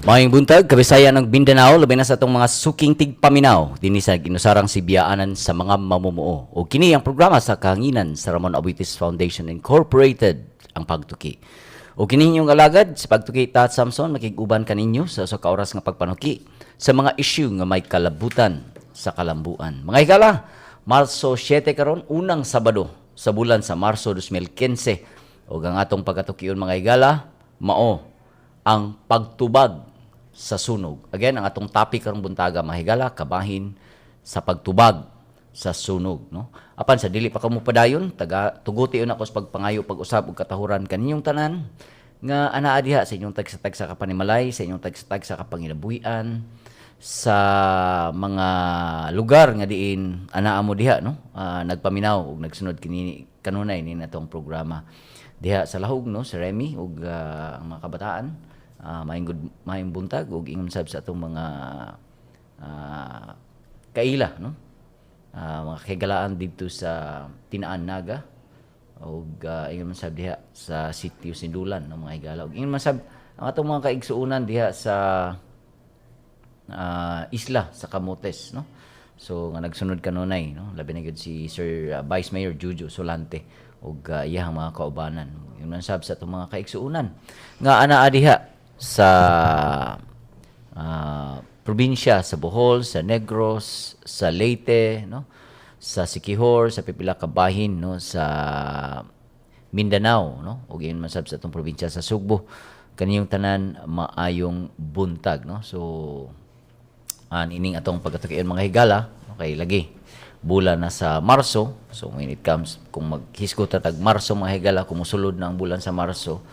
Maayong buntag, Kabisayan ug Mindanao, labi na sa atong mga suking tigpaminaw dinhi sa ginusarang sibiyaanan sa mga mamumuo. O kini ang programa sa kahanginan sa Ramon Aboitiz Foundation Incorporated, ang Pagtuki. O kini inyong alagad sa Pagtuki, Tat Samson, makig-uban kaninyo sa usa ka oras nga pagpanuki sa mga issue nga may kalabutan sa kalambuan. Mga higala, Marso 7 karon, unang Sabado sa bulan sa Marso 2015. Ug ang atong pagkatukion, mga higala, mao ang pagtubag sa sunog. Again, ang atong topic karong buntaga, mga higala, kabahin sa pagtubag sa sunog, no? Apan sa dili pa kamo padayon, taga tuguti ako sa pagpangayo pag-usab ug katahuran kaninyong tanan nga anaa diha sa inyong tagsa-tagsa ka panimalay, sa inyong tagsa-tagsa ka panginabuhian, sa mga lugar nga diin anaa mo diha, no? Nagpaminaw ug nagsunod kini kanunay ni atong programa diha sa Lahug, no, sa Remy ug ang mga kabataan, maayong good maayong buntag ug ingon sab sa atong mga kaila, no, mga kahigalaan didto sa Tinaan, Naga ug ingon man sab diha sa Sitio Sindulan, no, mga higala, ug ingon man sab ang atong mga kaigsuonan diha sa isla sa Camotes, no, so nga nagsunod kanunay, no, labi na gyud si Sir Vice Mayor Jujo Solante ug iyang mga kaubanan. Ingon man sab sa atong mga kaigsuonan nga anaa diha sa probinsya sa Bohol, sa Negros, sa Leyte, no, sa Siquijor, sa pipila ka bahin, no, sa Mindanao, no, ug ingon man sab sa atong probinsya sa Sugbo. Kaniyong tanan, maayong buntag, no. So an ining atong pagkatukion, mga higala, okay lagi bulan na sa Marso. So when it comes, kung maghisgot ta tag Marso, mga higala, kung mosulod na ang bulan sa Marso,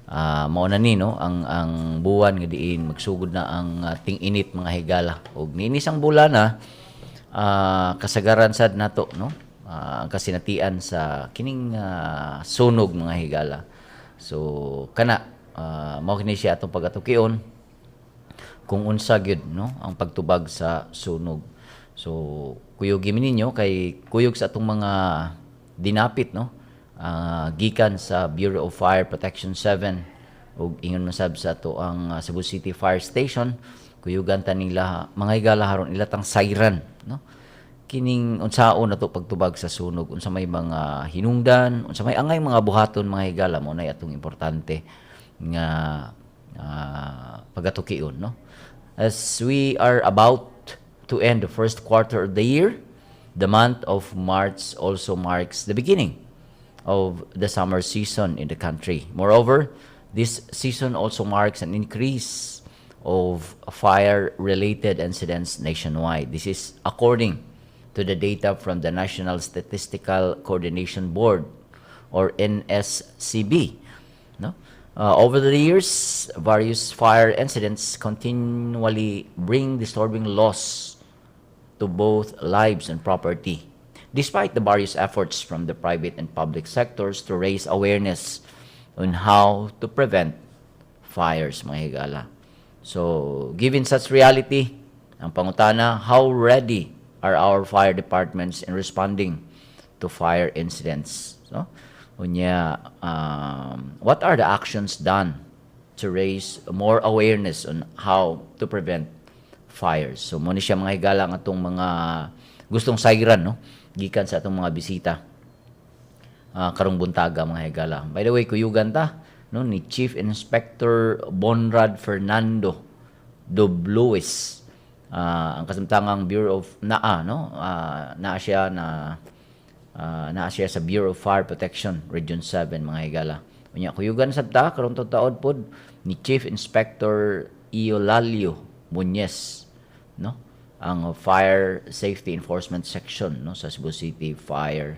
mao na ni, no, ang buwan nga diin magsugod na ang ting-init, mga higala. Ug niini sang bulan na kasagaran sad nato, no, ang kasinatian sa kining sunog, mga higala. So kana, mao kini siya atong pagatukion kung unsa gyud, no, ang pagtubag sa sunog. So kuyog mi ninyo kay kuyog sa atong mga dinapit, no, gikan sa Bureau of Fire Protection 7 ug ingon man sab sa ato ang Cebu City Fire Station. Kuyugan ta nila, mga higala, haron ila tang sayran, no, kining unsaon nato pagtubag sa sunog, unsa may mga hinungdan, unsa may angay mga buhaton, mga higala. Mao nay atong importante nga pagatukion, no, as we are about to end the first quarter of the year. The month of March also marks the beginning of the summer season in the country. Moreover, this season also marks an increase of fire-related incidents nationwide. This is according to the data from the National Statistical Coordination Board or NSCB. No? Over the years, various fire incidents continually bring disturbing loss to both lives and property. Despite the various efforts from the private and public sectors to raise awareness on how to prevent fires, mga higala. So, given such reality, ang pangutana, how ready are our fire departments in responding to fire incidents? So, unya, what are the actions done to raise more awareness on how to prevent fires? So, mao ni siya, mga higala, ang atong mga gustong sayran, no, gikan sa atong mga bisita karong buntaga, mga higala. By the way, kuyugan ta, no, ni Chief Inspector Bonrad Fernando Dobluis, ang kasamtangang Bureau of NAA, no, naa siya sa Bureau of Fire Protection Region 7, mga higala. Unya kuyugan sad ta karon taod pod ni Chief Inspector Eulalio Muñez, no, ang Fire Safety Enforcement Section, no, sa Cebu City Fire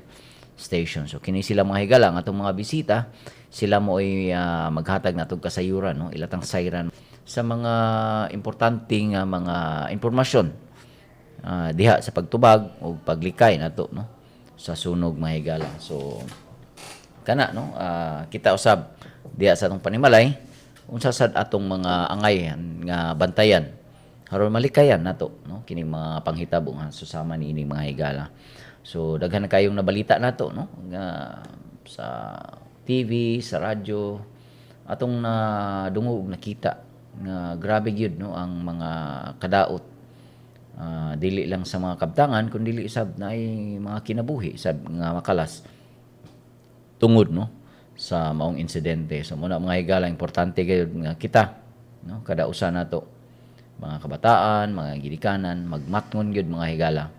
Station. So kini sila, mga higala, ang atong mga bisita. Sila mo ay maghatag natong kasayuran, no, ilatang sayran sa mga importanteng mga impormasyon diha sa pagtubag o paglikay nato, no, sa sunog, mga higala. So kana, no, kita usab diha sa atong panimalay unsa sad atong mga angay nga bantayan aron malikayan nato, no, kining mga panghitabo nga susama niini, mga higala. So daghan na kayong nabalita nato, no, nga sa TV, sa radyo, atong nadungog, nakita. Nga grabe gyud, no, ang mga kadaot. Dili lang sa mga kabtangan kun dili sab naay mga kinabuhi sab nga makalas tungod, no, sa maong insidente. So muna, mga higala, importante gayud nga kita, no, kada usa nato, mga kabataan, mga ginikanan, magmatngon gyud, mga higala.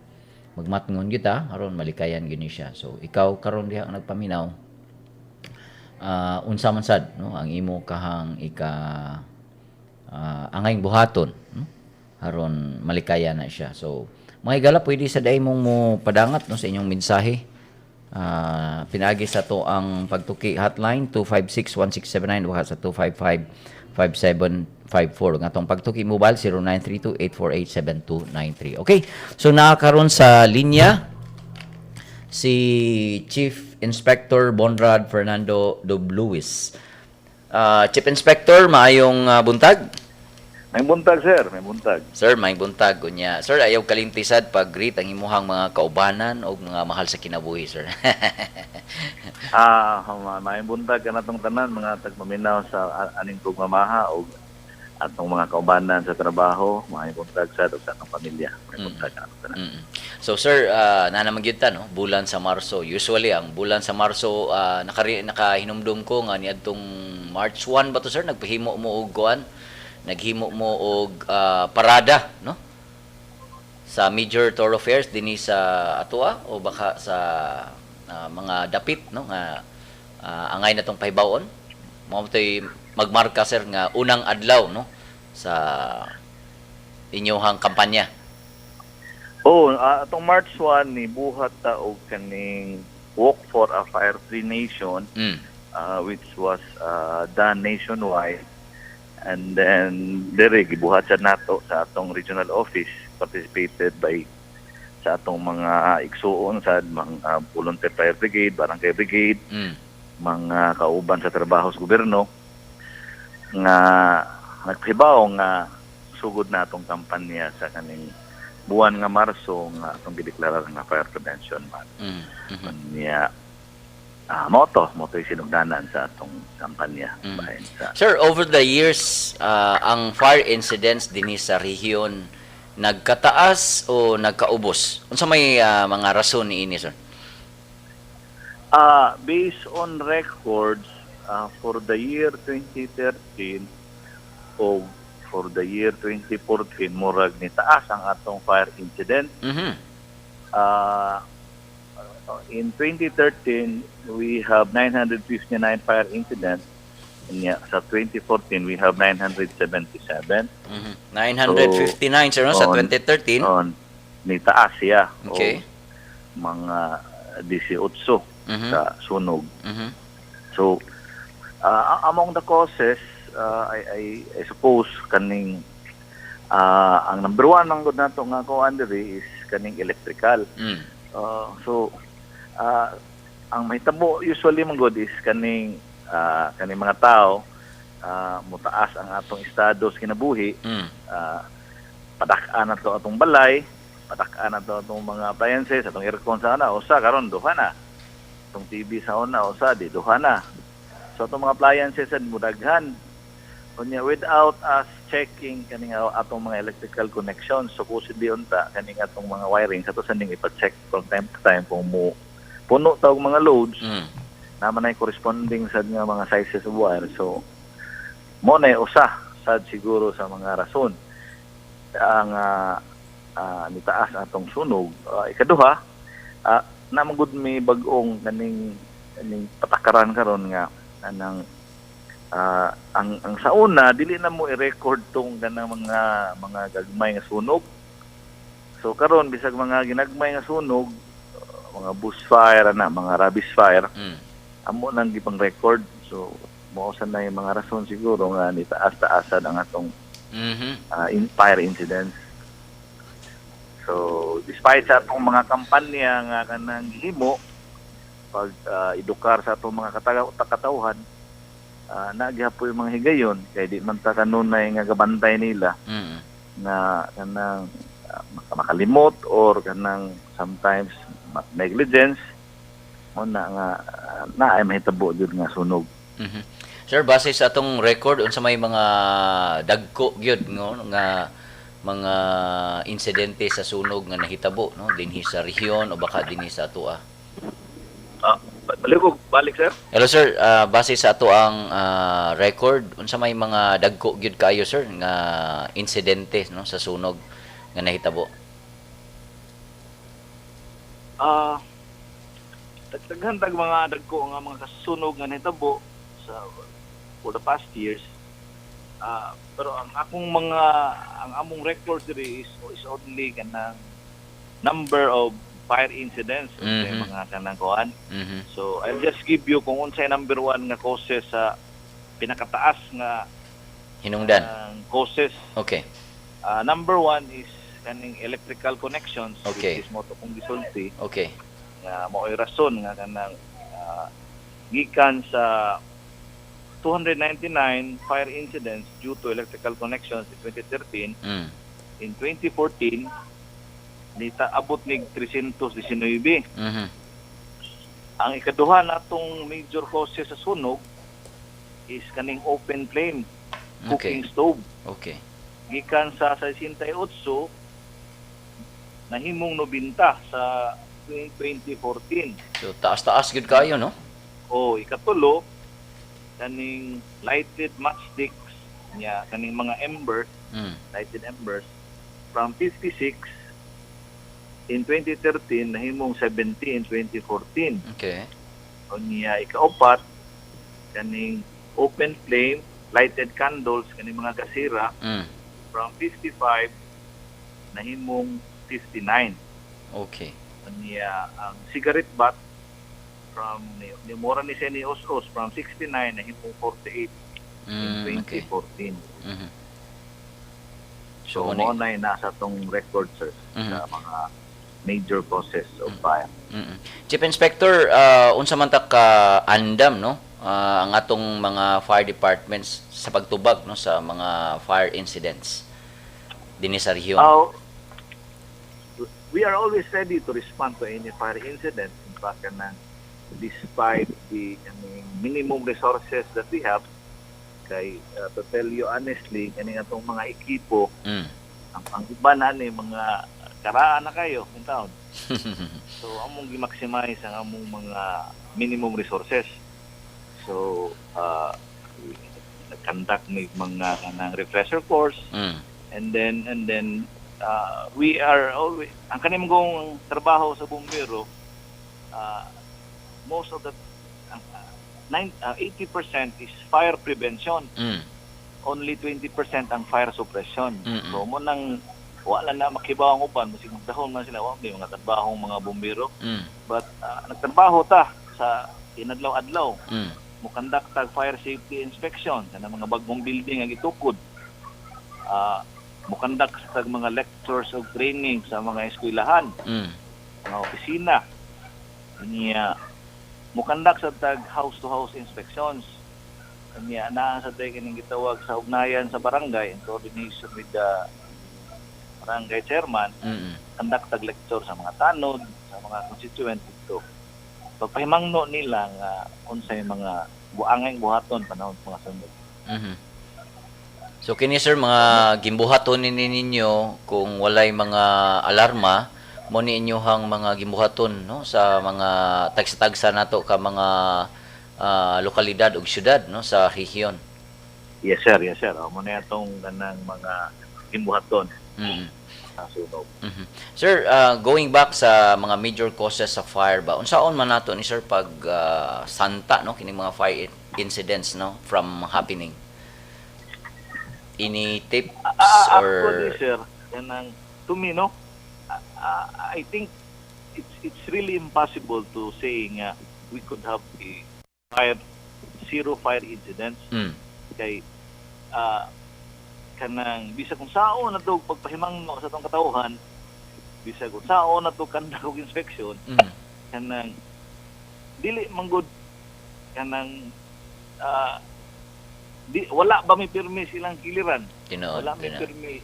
Magmatngon kita aron malikayan gyud ni siya. So ikaw karon diha ang nagpaminaw, unsa man sad, no, ang imo kahang ika angayng buhaton, no, aron malikayan na siya. So mga higala, pwede sa day mong mo padangat, no, sa inyong mensahe. Pinaagi sa to ang Pagtuki hotline 256-1679 o sa 255-5754. Ang atong Pagtuki mobile 0932-848-7293. Okay. So naa karon sa linya si Chief Inspector Bonrad Fernando Dubluis. Chief Inspector, maayong buntag. May buntag, sir, may buntag. Sir, maayong buntag unya. Sir, ayaw kalimti sad pag-greet ang imuhang mga kaubanan o mga mahal sa kinabuhi, sir. May buntag kanatong tanan mga tagpaminaw sa aning pugmamaha o atong mga kaubanan sa trabaho, may buntag sa ug sa atong pamilya. May buntag kanatong tanan. So sir, naa naman gyud ta, no, bulan sa Marso. Usually ang bulan sa Marso, nakahinumdum ko nga niadtong March 1 ba to, sir, nagpahimo mo og kuan, naghimo mo og parada, no? Sa major thoroughfares dinhi sa atoa o baka sa mga dapit, no, nga angay na tong pahibaw-on. Mao to'y magmarka, sir, nga unang adlaw, no, sa inyong kampanya. Oh, atong March 1 ni buhat ta og kaning Walk for a Fire Free Nation, which was done nationwide. And then diri gibuhat sa nato sa atong regional office, participated by sa atong mga igsuon sa mga volunteer fire brigade, barangay brigade, mga kauban sa trabaho sa gobyerno nga naghibaw nga sugod na atong kampanya sa kaning buwan nga Marso nga atong gideklarar nga Fire Prevention Month. Unya mao to yung sinugdanan sa atong kampanya bahin sa Sir, over the years, ang fire incidents dinhi sa rehiyon nagkataas o nagkaubos? Unsa may mga rason niini, sir? Based on records, for the year 2013 o for the year 2014, murag ni taas ang atong fire incident. In 2013, we have 959 fire incidents. Unya, sa 2014, we have 977. 959, sir, no, sa 2013. On, ni taas siya. O mga 18 sa sunog. So, among the causes, I suppose kaning ang number one ang gud nato nga kuan diri is kaning electrical. So, ang mahitabo usually man gud is kaning mga tao, mutaas ang atong estado sa kinabuhi, padak-an nato atong balay, padak-an nato atong mga appliances, atong aircon sa una, usa karon duha na. Atong TV sa una, usa di duha na. So atong mga appliances sad mudaghan. Unya without us checking kaning atong mga electrical connections, supposedly unta kaning atong mga wiring sa ato ning ipa-check from time to time kung mo puno ta og mga loads, naman ay corresponding sad nga mga sizes of wire. So mo na usa sad siguro sa mga rason ang nitaas atong sunog. Ikaduha, naman gud may bag-ong kaning kaning patakaran karon nga anang ang sa una dili na mo i-record tong kanang mga gagmay nga sunog. So karon bisag mga ginagmay nga sunog, mga bushfire ana, mga rubbish fire, amo nang gipang record. So mao sa na yung mga rason siguro nga nitaas-taasan ang atong in fire incidents. So despite sa atong mga kampanya nga kanang gihimo pag edukar sa atong mga katawhan, naa gihapon yung mga higayon kay di man ta kanunay nga gabantay nila nga kanang makalimot or kanang sometimes negligence mo na nga na ay mahitabo jud nga sunog. Sir, base sa atong record, unsa may mga dagko gyud, no, nga mga insidente sa sunog nga nahitabo, no, dinhi sa rehiyon o baka dinhi sa atoa? Ah, balik ko, balik, sir. Hello, sir, base sa ato ang record, unsa may mga dagko gyud kaayo, sir, nga insidente, no, sa sunog nga nahitabo? Daghan tag mga dagko nga mga kasunog nga nahitabo sa for the past years. Pero ang akong mga ang among record diri is only kanang number of fire incidents, mm mga kanang kuan. So I'll just give you kung unsay number one nga causes sa pinakataas nga Hinungdan. Ang causes. Number one is kaning electrical connections, which is mao to kong gisulti nga mao'y rason nga kanang gikan sa 299 fire incidents due to electrical connections in 2013, in 2014 nita abot nig 319. Ang ikaduha natong major causes sa sunog is kaning open flame cooking stove. Gikan sa 68 nahimong 90 sa 2014. So taas-taas gyud kayo, no? O ikatulo, kaning lighted matchsticks nya, kaning mga embers, lighted embers, from 56 in 2013 nahimong 70 in 2014. Unya ikaupat, kaning open flame lighted candles, kaning mga gasira, from 55 nahimong 59. Unya ang cigarette butt from ni mura ni siya ni Os-os from 69 nahimong 48 in 2014. So, So, mo na nasa tong record, sir, sa mga major causes of fire. Chief Inspector, unsa man ta ka andam, no, ang atong mga fire departments sa pagtubag, no, sa mga fire incidents dinhi sa rehiyon? We are always ready to respond to any fire incident. In fact, kanang despite the kaning minimum resources that we have, kay to tell you honestly, kaning atong mga ekipo, ang iba na ni mga karaan na kayo in town. So among gi-maximize ang among mga minimum resources. So nag-conduct may mga kanang refresher course and then we are always ang kanim kong trabaho sa bumbero, most of the 80% is fire prevention, only 20% ang fire suppression. So mo nang wala na makibaw ang uban, masig magdahom na sila, wa may mga trabahong mga bumbero, but nagtrabaho ta sa inadlaw-adlaw, mo-conduct tag fire safety inspection kanang mga bagong building ang gitukod, mo-conduct tag mga lectures o training sa mga eskwelahan, mga opisina. Niya mo-conduct sa tag house to house inspections. Niya naa sa tay kining gitawag sa ugnayan sa barangay in coordination with the barangay chairman, conduct tag lecture sa mga tanod, sa mga constituent dito, pagpahimangno nila nga unsay mga buangay buhaton panahon sa mga sunog. So kini, sir, mga gimbuhaton ni ninyo kung walay mga alarma mo ni inyohang mga gimbuhaton, no, sa mga tagsa-tagsa nato ka mga lokalidad ug syudad, no, sa rehiyon. Yes, sir, yes, sir. O, mo na itong kanang mga gimbuhaton sa sunog. Sir, going back sa mga major causes sa fire ba, unsaon man nato ni, sir, pag santa, no, kining mga fire incidents, no, from happening? Any tips or Actually, sir, kanang to me, no, I think it's really impossible to say nga we could have a fire zero fire incidents kay kanang bisag unsaon na to pagpahimangno sa atong katawhan, bisag unsaon na to conduct og inspection, kanang dili manggod kanang di wala ba may pirmi silang kiliran, wala may pirmi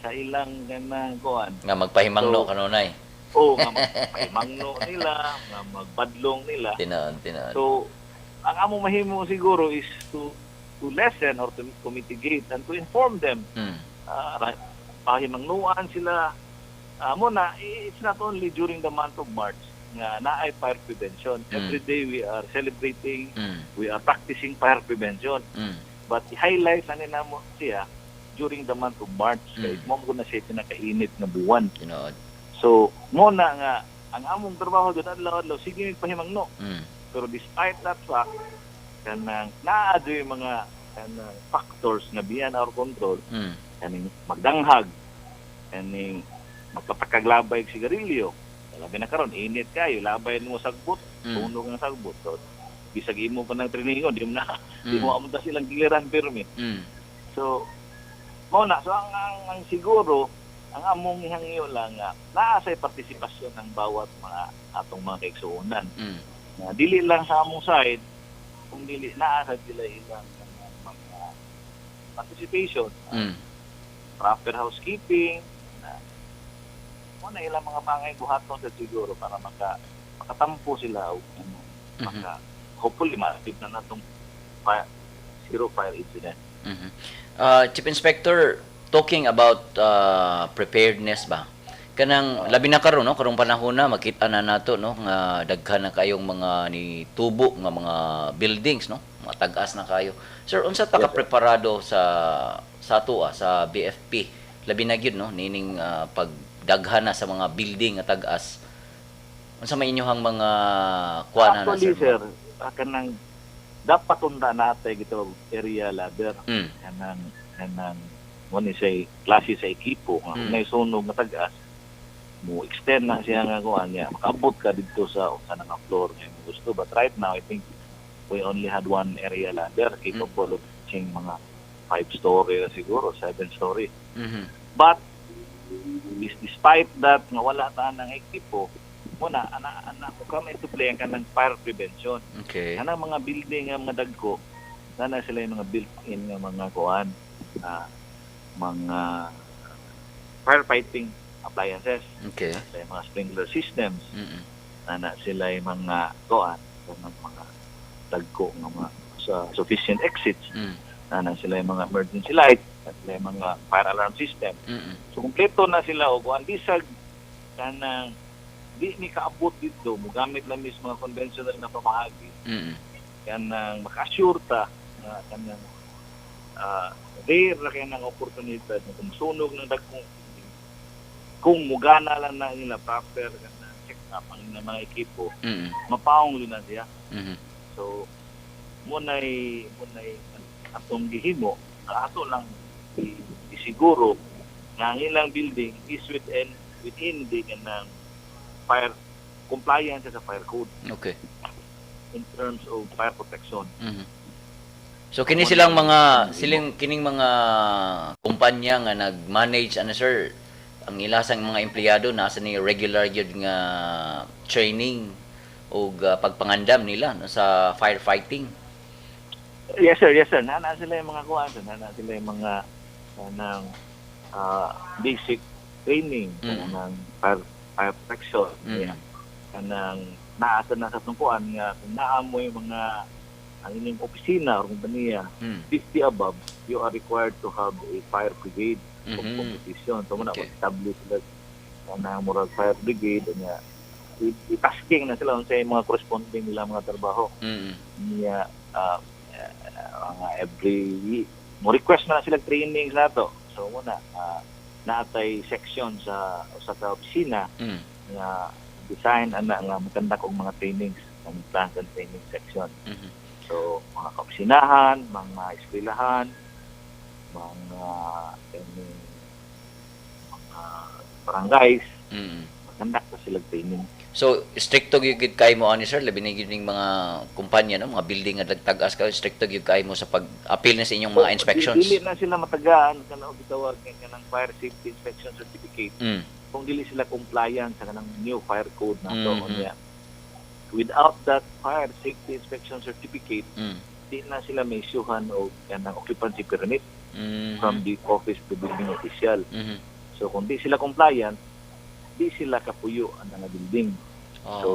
sa ilang kanang kuan. Nga magpahimangno So, kanunay. O nga magpahimangno nila, nga magbadlong nila. Tinuod, tinuod. So Ang among mahimo siguro is to lessen or to mitigate and to inform them. Pahimangnuan sila mo na it's not only during the month of March nga naay fire prevention. Every day we are celebrating, we are practicing fire prevention. But i-highlight na namo siya during the month of March kay mao na siya pinakainit nga buwan. Tinuod. So mo na nga ang among trabaho doon adlaw-adlaw sige mig pahimangno. Pero despite that fact, kanang naa yung mga kanang factors nga beyond our control, kaning magdanghag, kaning magpatakaglabay og sigarilyo. Labi na karon init kayo, labay mo sagbot, tunog ang sagbot. So, bisag imo pa ng training, di mo na di mo amunta silang giliran pirmi. So mao na, so ang siguro ang among ihangyo lang nga naa say partisipasyon ng bawat mga atong mga kaigsuonan. Na dili lang sa among side, kung dili naa sa sila ilang mga participation, proper housekeeping, na mo na ilang mga bangay buhaton sa siguro para makatampo sila og ano, maka hopefully ma-achieve na natong fire, zero fire incident. Chief Inspector, talking about preparedness ba? Kanang labi na karon, no, karong panahon na makita na nato, no, nga daghan na kayong mga ni tubo nga mga buildings, no, mga tag-as na kayo. Sir, unsa ta ka Yes, sir. Preparado sa atoa sa BFP, labi na gyud, no, nining pagdaghan na sa mga building nga tag-as? Unsa may inyohang mga kuan na, Actually, sir? Sir, kanang dapat unta natay gito area ladder, kanang mo ni say klase sa ekipo nga kung may sunog nga tag-as, mo extend na siya nga kuan niya, makaabot ka didto sa usa na nga floor nga imong gusto. But right now, I think we only had one area ladder capable of reaching mga five story na siguro, seven story. But despite that nga wala ta ng ekipo muna, ana ana mo come into play ang kanang fire prevention. Kanang mga building nga mga dagko na sila yung mga built-in nga mga kuan, mga firefighting appliances, sila yung mga sprinkler systems, na sila yung mga kuan, kanang mga dagko nga mga sa sufficient exits, na sila yung mga emergency light, na sila yung mga fire alarm system. So kumpleto na sila og kuan, bisag kanang di ni kaabot dito, mogamit lang mis mga conventional na pamaagi, kanang maka-assure ta nga kanang rare ra kay ng oportunidad na kung sunog ng dagkong, kung mugana lang na nila proper kanang check up ang ilang mga ekipo, mapaong na siya. So munay atong gihimo, ato lang isiguro nga ang ilang building is within the kanang fire compliance sa fire code in terms of fire protection. So kini silang mga siling kining mga kumpanya nga nag-manage ano, sir, ang ilasang mga empleyado nasa ni regular gyud nga training ug pagpangandam nila, no, sa firefighting? Yes sir, yes sir. Nana sila yung mga kuan, nana sila yung mga kanang basic training kanang fire protection. Yeah. Kanang naasa na sa tungkuan nga kung naa mo yung mga ang inyong opisina o kumpanya 50 above, you are required to have a fire brigade of competition. So muna mag-establish sila kanang murag fire brigade nga i-tasking na sila unsa yung mga corresponding nila mga trabaho niya, mga every mo request na sila trainings nato. So muna naatay section sa usa ka opisina nga design ana nga maganda og mga trainings, ang plans and training section. So mga kaopisinahan, mga eskwelahan, mga ini, mga barangays, maganda na sila training. So stricto gyud kay mo ani, sir, labi na gyud ning mga kumpanya, no, mga building nga nagtag-as kayo, stricto gyud kay mo sa pag-apil na sa inyong mga inspections? Dili na sila matagaan kanang gitawag nga kanang fire safety inspection certificate kung dili sila compliant sa kanang new fire code na to. Unya, without that fire safety inspection certificate, di na sila may isyuhan og kanang occupancy permit from the office to building official. So kung di sila compliant, di sila kapuyo ang mga building. Oh, So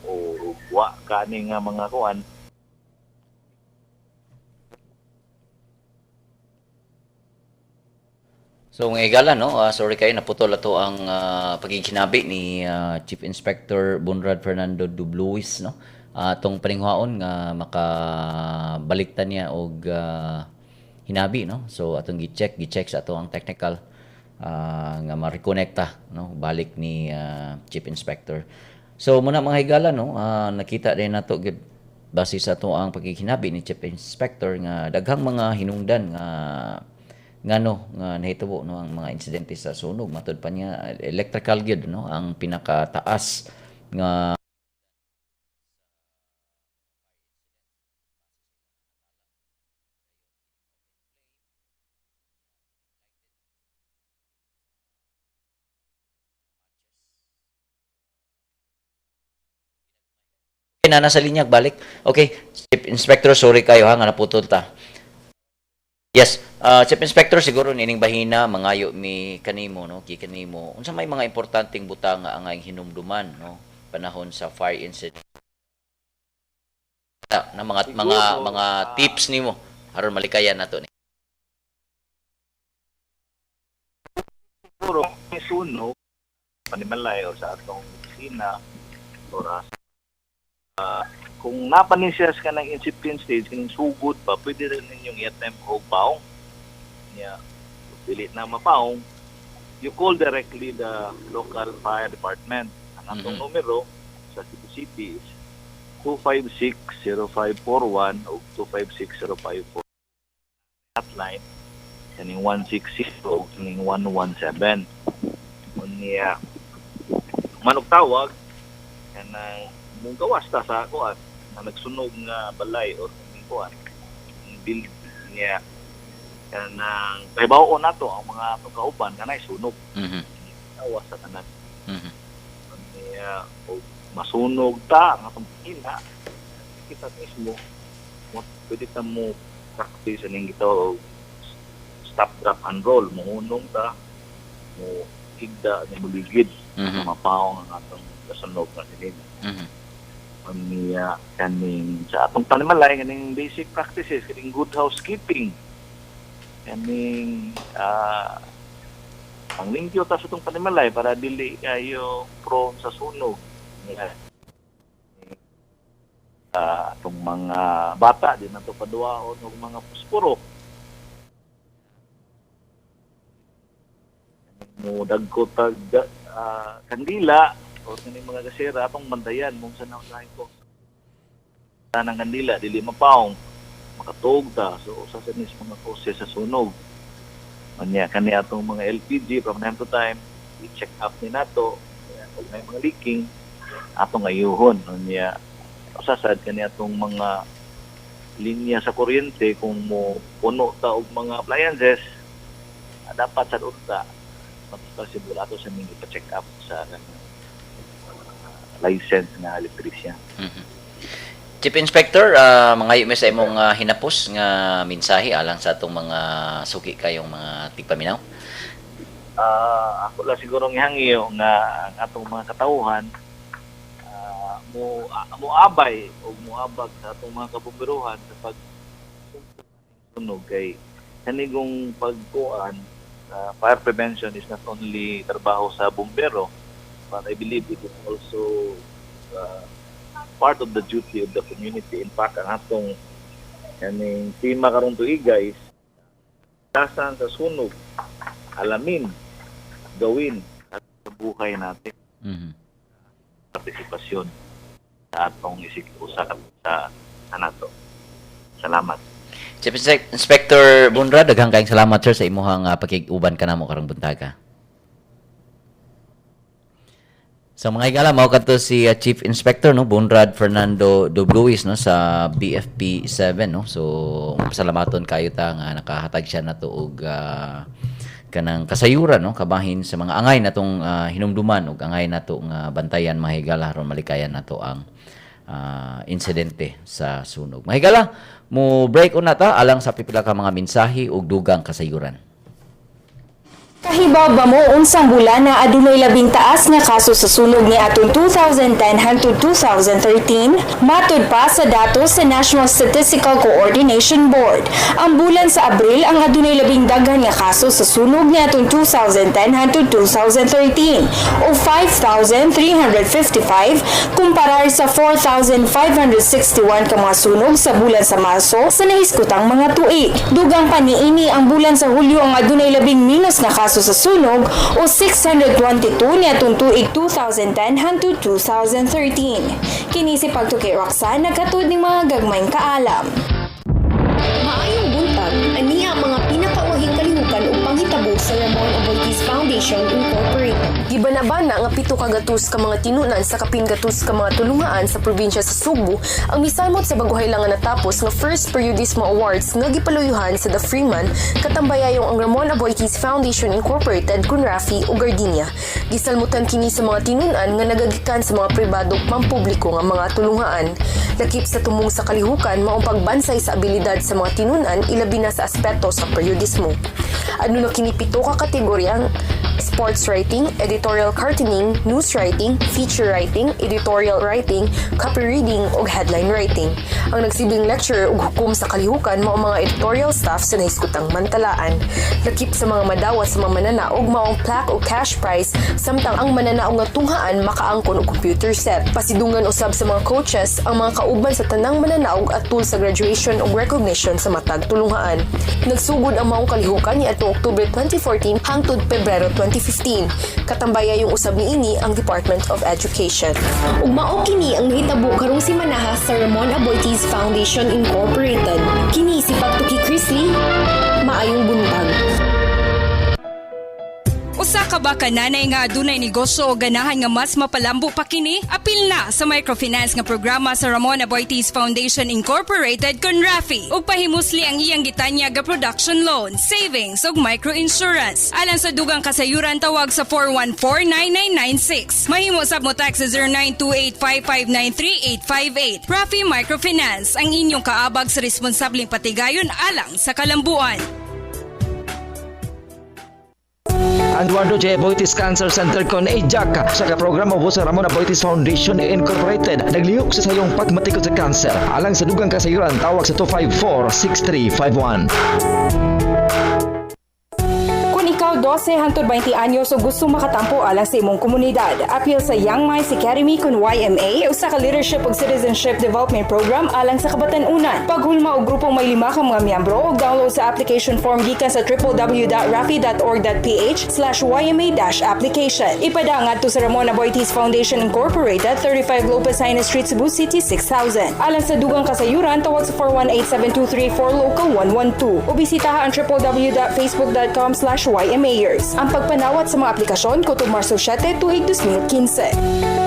o wa kani nga mga kuan. So mga higala, no, sorry kayo, naputol ato ang pagighinabi ni Chief Inspector Bunrad Fernando Dubluis, no. Atong paninghuaon nga makabalik ta niya og hinabi, no. So atong gi-check sa ato ang technical nga ma-rekonekta, no, balik ni Chief Inspector. So muna, mga higala, no, nakita din nato gyud base sa ato ang pagighinabi ni Chief Inspector nga daghang mga hinungdan nga ngano nga nahitabo, no, ang mga insidente sa sunog. Matud pa niya, electrical gyud, no, ang pinakataas nga. Na nasa linya balik. Okay, Chief Inspector, sorry kayo ha nga naputol ta. Yes, Chief Inspector, siguro nining bahina mangayo mi kanimo, no, gikan nimo. Unsa may mga importanteng butang nga angay hinumduman, no, panahon sa fire incident? Na mga Siguro, mga tips nimo aron malikayan nato ni. Siguro may sunog panimalay o sa atong opisina or kung napanin siya sa kanang incipient stage, kaning sugod pa, pwede rin ninyong i-attempt og paong niya. Dili na mapaong, you call directly the local fire department. Ang atong numero sa Cebu City is 256-0541 o 256-054, hotline kaning 160 o kaning 117. Unya manug tawag kanang munggawas ta sa kuan na nagsunog nga balay or kaning kuan building niya, kanang pahibaw nato ang mga atong kauban kanay sunog, gawas sa tanan. Unya og masunog ta ang atong ina kita mismo mo, pwede ta mo practice aning gitawag og stop, drop and roll. Mohunong ta, mo higda ni muligid, mapaong ang atong kasunog nga siling. Unya kaning sa atong panimalay, kaning basic practices, kaning good housekeeping, kaning ang limpyo ta sa atong panimalay para dili kayo prone sa sunog. Atong mga bata, di nato paduwaon og mga posporo. Mo dagko tag kandila o kaning mga gasera, atong bantayan mong sa nausahin ko tanang kandila dili mapaong, makatuog ta. So usa sa nis mga causes sa sunog. Unya kani atong mga LPG, from time to time i-check up ni nato ug may mga leaking, atong ayuhon. Unya usa sad kani atong mga linya sa kuryente, kung mo puno ta og mga appliances, dapat sad unta as much as possible ato sa ning ipa-check up sa license nga electrician. Chief Inspector, mangayo mi sa imong hinapos nga mensahe alang sa atong mga suki kayong mga tigpaminaw. Ako lang siguro gihangyo nga ang atong mga katawhan mo moabay o moabag sa atong mga kabomberohan sa pag sunog, kay kanigong pagkuan, fire prevention is not only trabaho sa bumbero, but I believe it is also part of the duty of the community. In fact, ang atong kaning tema karong tuiga is tasan sa sunog, alamin, gawin at sa buhay natin, partisipasyon sa atong isig usa ka sa nato. Salamat. Chief Inspector Bunra, daghang kayong salamat, sir, sa imuhang pakig-uban kanamo karong buntaga. So mga higala, mao kadto si Chief Inspector, no, Bunrad Fernando Dubluis, no, sa BFP 7, no. So pasalamaton kayo ta nga nakahatag siya nato og kanang kasayuran, no, kabahin sa mga angay natong hinumduman ug angay nato nga bantayan, mga higala, aron malikayan nato ang insidente sa sunog. Mga higala, mo break una ta alang sa pipila ka mga mensahe ug dugang kasayuran. Kahibaw ba mo unsang bulan na adunay labing taas nga kaso sa sunog ni atong 2010 hangtod 2013? Matud pa sa datos sa National Statistical Coordination Board. Ang bulan sa Abril ang adunay labing daghan nga kaso sa sunog ni atong 2010 hangtod 2013 o 5,355 kumparar sa 4,561 ka mga sunog sa bulan sa Marso sa nahiskutang mga tuig. Dugang pa niini, ang bulan sa Hulyo ang adunay labing minus nga kaso sa sunog o 622 niadtong tuig 2010 hangtod 2013. Kini si Pagtuki Roxanne, naghatod ning mga gagmayng kaalam. Maayong buntag, ania ang mga pinakauhing kalihukan ug panghitabo sa Ramon Aboitiz Foundation Incorporated. Gibanabana nga 700 ka mga tinunan sa kapin gatus ka mga tulungaan sa probinsya sa Sugbo ang misalmot sa baguhay lang nga natapos nga First Periodismo Awards nga gipaluyuhan sa The Freeman, katambayayong ang Ramon Aboitiz Foundation Incorporated kun Rafi o Gardenia. Gisalmutan kini sa mga tinunan nga nagagikan sa mga pribado ug pampubliko nga mga tulungaan. Lakip sa tumong sa kalihukan maong pagbansay sa abilidad sa mga tinunan, ilabi na sa aspeto sa periodismo. Aduna kini pito ka kategoryang sports writing, editorial cartooning, news writing, feature writing, editorial writing, copy reading ug headline writing. Ang nagsilbing lecturer ug hukom sa kalihukan mao ang mga editorial staff sa nahiskutang mantalaan. Lakip sa mga madawat sa mga mananaog mao ang plaque o cash prize, samtang ang mananaog nga tunghaan makaangkon og computer set. Pasidunggan usab sa mga coaches ang mga kauban sa tanang mananaog atul sa graduation ug recognition sa matag tulunghaan. Nagsugod ang maong kalihukan niadtong Oktubre 2014 hangtod Pebrero 2015. Katambayayong usab niini ang Department of Education. Ug mao kini ang nahitabo karong simanaha sa Ramon Aboitiz Foundation Incorporated. Kini si Pagtuki Chrisley. Maayong buntag. Usa ka ba ka nanay nga adunay negosyo o ganahan nga mas mapalambo pa kini? Apil na sa microfinance nga programa sa Ramon Aboitiz Foundation Incorporated kon Rafi ug pahimusli ang iyang gitanyag nga production loan, savings ug microinsurance. Alang sa dugang kasayuran, tawag sa 414-9996. Mahimo sab mo text sa 0928-559-3858. Rafi Microfinance, ang inyong kaabag sa responsableng patigayon alang sa kalambuan. Eduardo J. Aboitiz Cancer Center kon AJAC sa ka-programa ubos sa Ramon Aboitiz Foundation Incorporated naglihok sa sayong pagmatikod sa cancer. Alang sa dugang kasayuran, tawag sa 254-6351. Kung ikaw 12 hangtod 20 anyos o gusto makatampo alang sa imong komunidad, apil sa Young Minds Academy kun YMA, usa ka leadership ug citizenship development program alang sa kabatan-unan. Paghulma og grupong may lima ka mga miyembro ug download sa application form gikan sa www.rafi.org.ph/yma-application. Ipada ngadto sa Ramon Aboitiz Foundation Incorporated, 35 Lopez Jaena Street, Cebu City 6000. Alang sa dugang kasayuran, tawag sa 418-7234 local 112 o bisitaha ang www.facebook.com/ymayers. Ang pagpanawat sa mga aplikasyon kutob Marso 7, tuig 2015.